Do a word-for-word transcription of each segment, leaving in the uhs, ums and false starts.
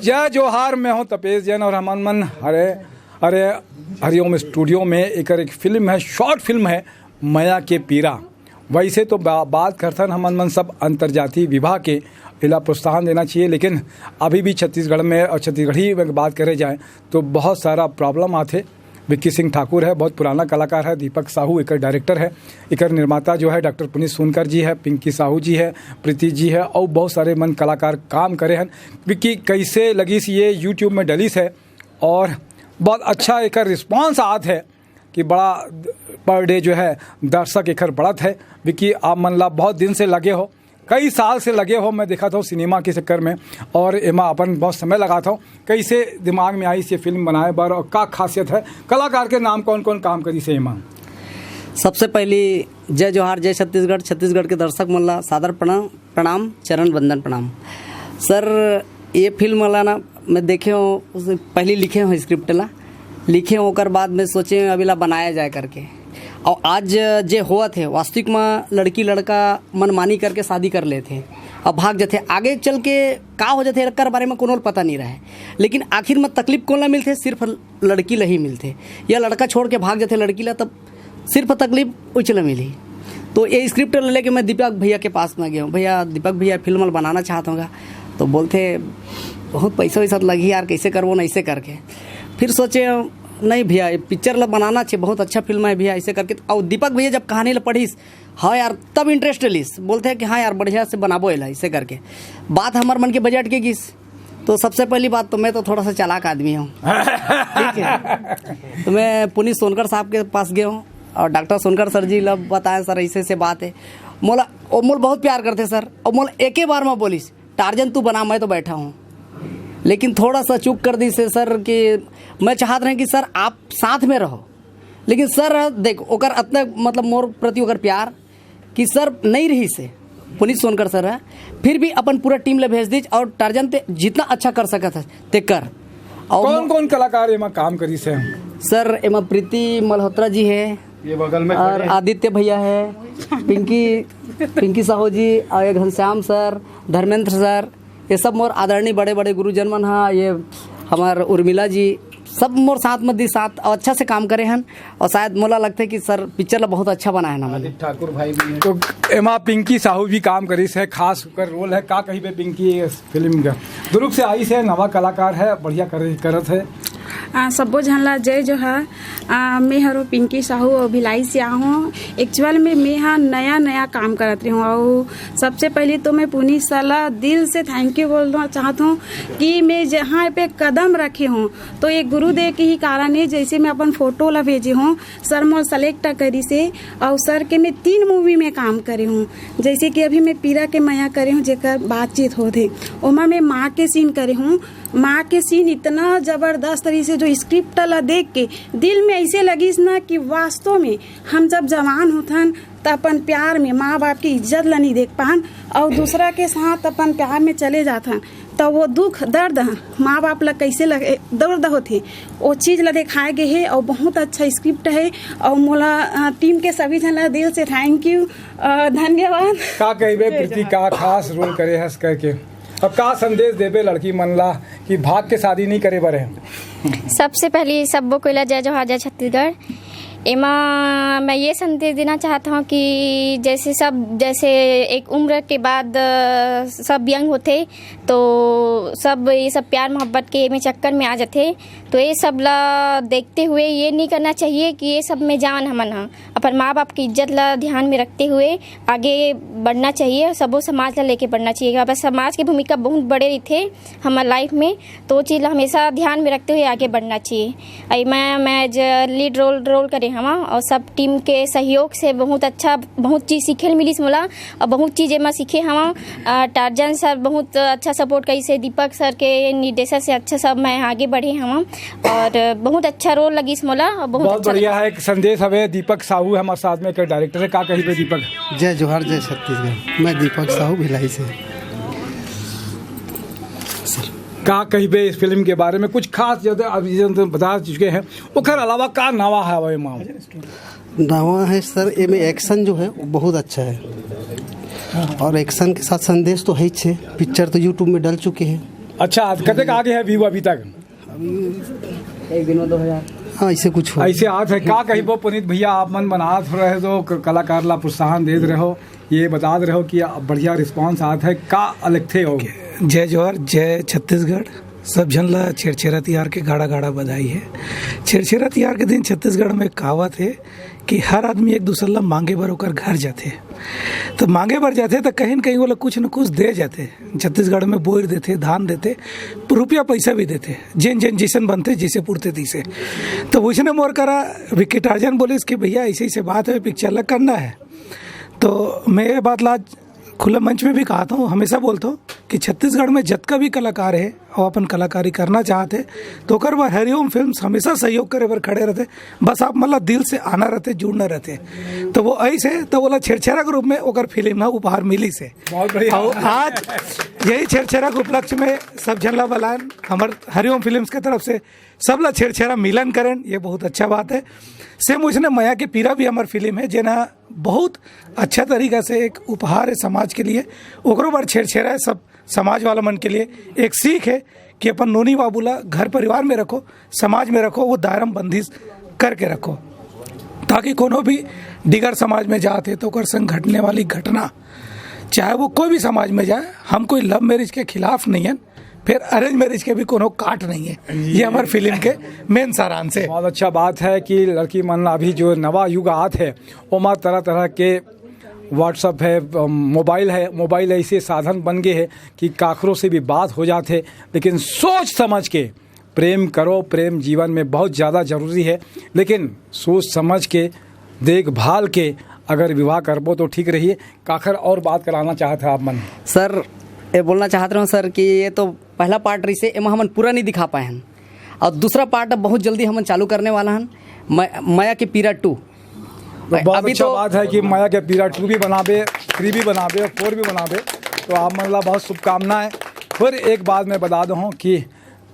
जय जोहार, मैं हूं तपेश जैन और हमन मन हरे हरे हरिओम स्टूडियो में एकर एक फिल्म है, शॉर्ट फिल्म है मया के पीरा। वैसे तो बा, बात करथन हमन मन सब अंतर्जातीय विवाह के, एला प्रोत्साहन देना चाहिए, लेकिन अभी भी छत्तीसगढ़ में और छत्तीसगढ़ी में बात करे जाए तो बहुत सारा प्रॉब्लम आथे। विक्की सिंह ठाकुर है, बहुत पुराना कलाकार है, दीपक साहू एकर डायरेक्टर है, एकर निर्माता जो है डॉक्टर पुनीत सोनकर जी है, पिंकी साहू जी है, प्रीति जी है और बहुत सारे मन कलाकार काम करे हैं। विक्की, कैसे लगिस ये यूट्यूब में डलिस है और बहुत अच्छा एकर रिस्पॉन्स आत है कि बड़ा पर डे जो है दर्शक एकर बढ़त है। विक्की, आप मन ला बहुत दिन से लगे हो, कई साल से लगे हो, मैं देखत हूँ सिनेमा के चक्कर में और एमा अपन बहुत समय लगात हूँ। कैसे दिमाग में आइस ये फिल्म बनाए बर और का खासियत है, कलाकार के नाम कौन कौन काम करिस हे एमा? सबसे पहली जय जोहार, जय छत्तीसगढ़। छत्तीसगढ़ के दर्शक मन ला सादर प्रणाम, प्रणाम, चरण वंदन प्रणाम। सर, ये फिल्म ला ना मैं देखे हूँ, उसे पहली लिखे हूँ स्क्रिप्ट ला, लिखे हूँ, ओकर बाद में सोचे हूँ अभी ला बनाया जाए करके। और आज जे होवत है, वास्तविक में लड़की लड़का मनमानी करके शादी कर लेथे, अब भाग जाथे। आगे चल के का हो जाथे, एकर बारे में कोनो ल पता नहीं रहे, लेकिन आखिर में तकलीफ कौन ला मिलथे? सिर्फ लड़की ला ही मिलथे। या लड़का छोड़ के भाग जाथे लड़की ला, तब सिर्फ तकलीफ उच ला मिली। तो ये स्क्रिप्ट ला लेके मैं दीपक भैया के पास में गया हूँ, "भैया, दीपक भैया, फिल्म ला बनाना चाहता हूँ।" तो बोलते, "बहुत पैसा वैसा तो लगी यार, कैसे करबो ना, ऐसे करके।" फिर सोचे, "नहीं भैया, ये पिक्चर ला बनाना चाहिए, बहुत अच्छा फिल्म है भैया," ऐसे करके। और दीपक भैया जब कहानी ला पढ़िस, "हाँ यार," तब इंटरेस्ट लिस, बोलते हैं कि "हाँ यार, बढ़िया से बनाबो एला," ऐसे करके। बात हमार मन के बजट के गिस। तो सबसे पहली बात तो मैं तो थोड़ा सा चालाक आदमी हूँ, ठीक है। तो मैं पुनीत सोनकर साहब के पास गया हूँ और डॉक्टर सोनकर सर जी लब बताए, "सर, ऐसे ऐसे बात है।" मोला, वो मोल बहुत प्यार करते सर, और मोला एक ही बार में बोलिस, "टार्जन तू बना, मैं तो बैठा हूँ।" लेकिन थोड़ा सा चूक कर दिस सर कि मैं चाहत रहे कि सर आप साथ में रहो, लेकिन सर देख, ओकर अतना, मतलब, मोर प्रति ओकर प्यार कि सर नहीं रहिस हे, पुनीत सोनकर सर है, फिर भी अपन पूरा टीम ला भेज दिस और टार्जन ते जितना अच्छा कर सकत है ते कर। और कौन कौन कलाकार एमा काम करिस हे? सर, एमा प्रीति मल्होत्रा जी है, ये बगल में और खड़े हैं। आदित्य भैया है, पिंकी, पिंकी साहू जी, और ये घनश्याम सर, धर्मेंद्र सर, ये सब मोर आदरणीय बड़े बड़े गुरुजन मन हा, ये हमार उर्मिला जी, सब मोर साथ में दी साथ और अच्छा से काम करे हन। और शायद मोला लगथे कि सर पिक्चर ला बहुत अच्छा बनाए ना मैंने। ठाकुर भाई भी हैं। तो एमा पिंकी साहू भी काम करिस हे, खास ओकर रोल है। का कहिबे पिंकी, इस फिल्म का दुरुग से आइस हे, नवा कलाकार है, बढ़िया कर, करत है। आ, सब्बो झन ला जय जोहार। आ, मैं हरो पिंकी साहू और भिलाई से आहूँ। एक्चुअल में मैं हा नया नया काम करत रही हूँ और सबसे पहले तो मैं पुनीत सर ला दिल से थैंक यू बोलना चाहत हूँ कि मैं जहाँ पे कदम रखे हूँ तो ये गुरुदेव के ही कारण है। जैसे मैं अपन फोटो ला भेजे हूँ, सर मोर सेलेक्ट करिस हे और सर के मैं तीन मूवी में काम करे हूँ। जैसे कि अभी मैं पीरा के मया करे हूँ, जेकर बातचीत होत हे, ओमा मैं माँ के सीन करे हूँ। माँ के सीन इतना जबरदस्त रहिस हे, जो स्क्रिप्ट ला देख के दिल में ऐसे लगिस ना कि वास्तव में हम जब जवान होथन त अपन प्यार में माँ बाप की इज्जत ला नहीं देख पान और दूसरा के साथ अपन प्यार में चले जाथन, तो वो दुख दर्द माँ बाप ला कैसे लगे, दर्द होथे, वो चीज़ ला दिखाए गए हे। और बहुत अच्छा स्क्रिप्ट है और मोला अ, टीम के सभी झन ला दिल से थैंक यू, अ, धन्यवाद। का कहिबे प्रीति, का खास रोल करे हस करके? अब का संदेश देबे लड़की मन ला कि भाग के शादी नहीं करे बर है? सबसे पहले सबको कोयला जय जोहार, जय छत्तीसगढ़। एमा मैं ये संदेश देना चाहता हूँ कि जैसे सब, जैसे एक उम्र के बाद अ, सब यंग होते, तो सब ये सब प्यार मोहब्बत के में चक्कर में आ जाते। तो ये सब ला देखते हुए ये नहीं करना चाहिए कि ये सब में जान हमन ह अपन माँ बाप की इज्जत ला ध्यान में रखते हुए आगे बढ़ना चाहिए। सबो समाज ला लेके बढ़ना चाहिए। अब समाज की भूमिका बहुत बड़े रहिथे हमर लाइफ में, तो वो चीज़ ला हमेशा ध्यान में रखते हुए आगे बढ़ना चाहिए। आई मैं मैं लीड रोल रोल करे हवा और सब टीम के सहयोग से बहुत अच्छा, बहुत चीज़ सीखे ल मिलिस मोला और बहुत चीज़ एमा सीखे हवा। अ, टार्जन सर बहुत अच्छा सपोर्ट करिस हे, दीपक सर के निर्देशन से अच्छा सब मैं आगे बढ़े हवा और बहुत अच्छा रोल लगिस मोला और बहुत बहुत अच्छा बढ़िया है, एक संदेश हवे। दीपक साहू हमारे साथ में, एक डायरेक्टर है, का कहिबे दीपक? जय जोहार, जय छत्तीसगढ़। मैं दीपक साहू भिलाई से। का कहिबे इस फिल्म के बारे में कुछ खास, जैसे अब ये तो बता चुके हैं, ओकर अलावा का नवा हवे माँ? नवा है सर, एमे एक्शन जो है वो बहुत अच्छा है और एक्शन के साथ संदेश तो है ही छे। पिक्चर तो यूट्यूब में डल चुके हैं, अच्छा, आज कतेक आगे हे view अभी तक? एक दिन में दो हजार। हाँ, ऐसे कुछ हो। ऐसे आज हे, का कहिबो पुनीत भैया, आप मन बनात रहे हो, क-, कलाकार ला प्रोत्साहन देत रहे हो, ये बतात रहे हो कि बढ़िया response आत हे, का अलग थे हो? जय जोहार, जय छत्तीसगढ़। सब झन ला छेरछेरा तिहार के गाड़ा गाड़ा बधाई हे। छेरछेरा तिहार के दिन छत्तीसगढ़ में कहावत हे कि हर आदमी एक दूसर ला मांगे बर ओकर घर जाथे। तो मांगे बर जाथे तो कहीं न कहीं ओला कुछ न कुछ दे जाथे। छत्तीसगढ़ में बोर देथे, धान देथे, रुपया पैसा भी देथे, जेन जेन जैसन बनथे, जैसे पुरथे तैसे। तो वैसने मोर करा विक्की टार्जन बोलिस कि भैया ऐसे ऐसे बात हे, पिक्चर ला करना हे। तो मैं ये बात ला खुला मंच में भी कहा था, हमेशा बोलता हूँ कि छत्तीसगढ़ में जतका भी कलाकार हे, वो अपन कलाकारी करना चाहत हे, तो ओकर बर हरिओम फिल्म्स हमेशा सहयोग करे बर खड़े रहथे। बस आप मतलब दिल से आना रहथे, जुड़ना रहथे। तो वो ऐसे तो बोला छेरछेरा के रूप में ओकर फिल्म ना उपहार मिलिस हे। बहुत बढ़िया। और आज यही छेरछेरा के उपलक्ष्य में सब झन ला बलान हमर हरिओम फिल्म्स के तरफ से सबला छेरछेरा मिलन करेन, ये बहुत अच्छा बात हे। सेम वैसने मया के पीरा भी हमर फिल्म हे, जेना बहुत अच्छा तरीका से एक उपहार हे समाज के लिए, ओकरो बर छेरछेरा हे, सब समाज वाला मन के लिए एक सीख हे कि अपन नोनी बाबू ला घर परिवार में रखो, समाज में रखो, वो दायरा में बंदिश करके रखो, ताकि कोनो भी डिगर समाज में जात हे तो ओकर संग घटने वाली घटना, चाहे वो कोई भी समाज में जाए, हम कोई लव मैरिज के खिलाफ नहीं है, फिर अरेंज मैरिज के भी कोनो काट नहीं है। ये हमारे फिल्म के मेन सारांश है। बहुत अच्छा बात है कि लड़की मन अभी जो नवा युग आत है, ओमा तरह तरह के WhatsApp है, मोबाइल है, मोबाइल ऐसे साधन बन गए है कि काखरों से भी बात हो जाते, लेकिन सोच समझ के प्रेम करो। प्रेम जीवन में बहुत ज़्यादा जरूरी है, लेकिन सोच समझ के, देखभाल के अगर विवाह करबो तो ठीक रही। काखर और बात कराना चाहत है आप मन? सर, ये बोलना चाहत रहे हो सर कि ये तो पहला पार्ट रही से, एमा हमन पूरा नहीं दिखा पाए हैं, और दूसरा पार्ट अब बहुत जल्दी हमन चालू करने वाला हन, म-, मया के पीरा टू। तो बहुत अभी अच्छा तो बात है कि मया के पीरा टू भी बनाबे, थ्री भी बनाबे, फोर भी बनाबे। तो आप मन ला बहुत शुभकामनाएं। फिर एक बात मैं बता दूँ कि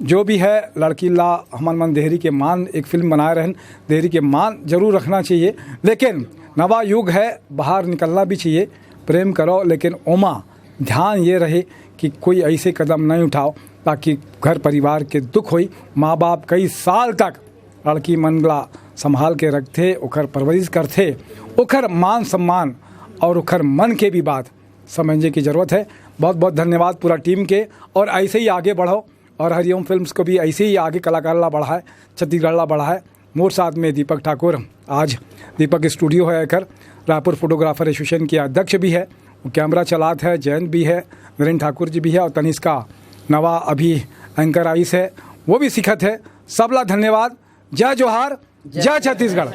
जो भी है लड़की ला हमन मन देहरी के मान एक फिल्म बनाए रहन, देहरी के मान जरूर रखना चाहिए, लेकिन नवा युग है, बाहर निकलना भी चाहिए। प्रेम करो, लेकिन ओमा ध्यान ये रहे कि कोई ऐसे कदम नहीं उठाओ ताकि घर परिवार के दुख होई। माँ बाप कई साल तक लड़की मन ला संभाल के रखथे, ओकर परवरिश करथे, ओकर मान सम्मान और ओकर मन के भी बात समझने की जरूरत है। बहुत बहुत धन्यवाद पूरा टीम के, और ऐसे ही आगे बढ़ो और हरिओम फिल्म्स को भी ऐसे ही आगे कलाकार ला बढ़ाए, छत्तीसगढ़ ला बढ़ाए। मोर साथ में दीपक ठाकुर, आज दीपक स्टूडियो है एकर, रायपुर फोटोग्राफर एसोसिएशन के अध्यक्ष भी है, वो कैमरा चलात है, जयंत भी है, नरेंद्र ठाकुर जी भी है और तनिष्का नवा अभी एंकर आइस है, वो भी सिखत है। सबला धन्यवाद। जय जोहार, जय छत्तीसगढ़।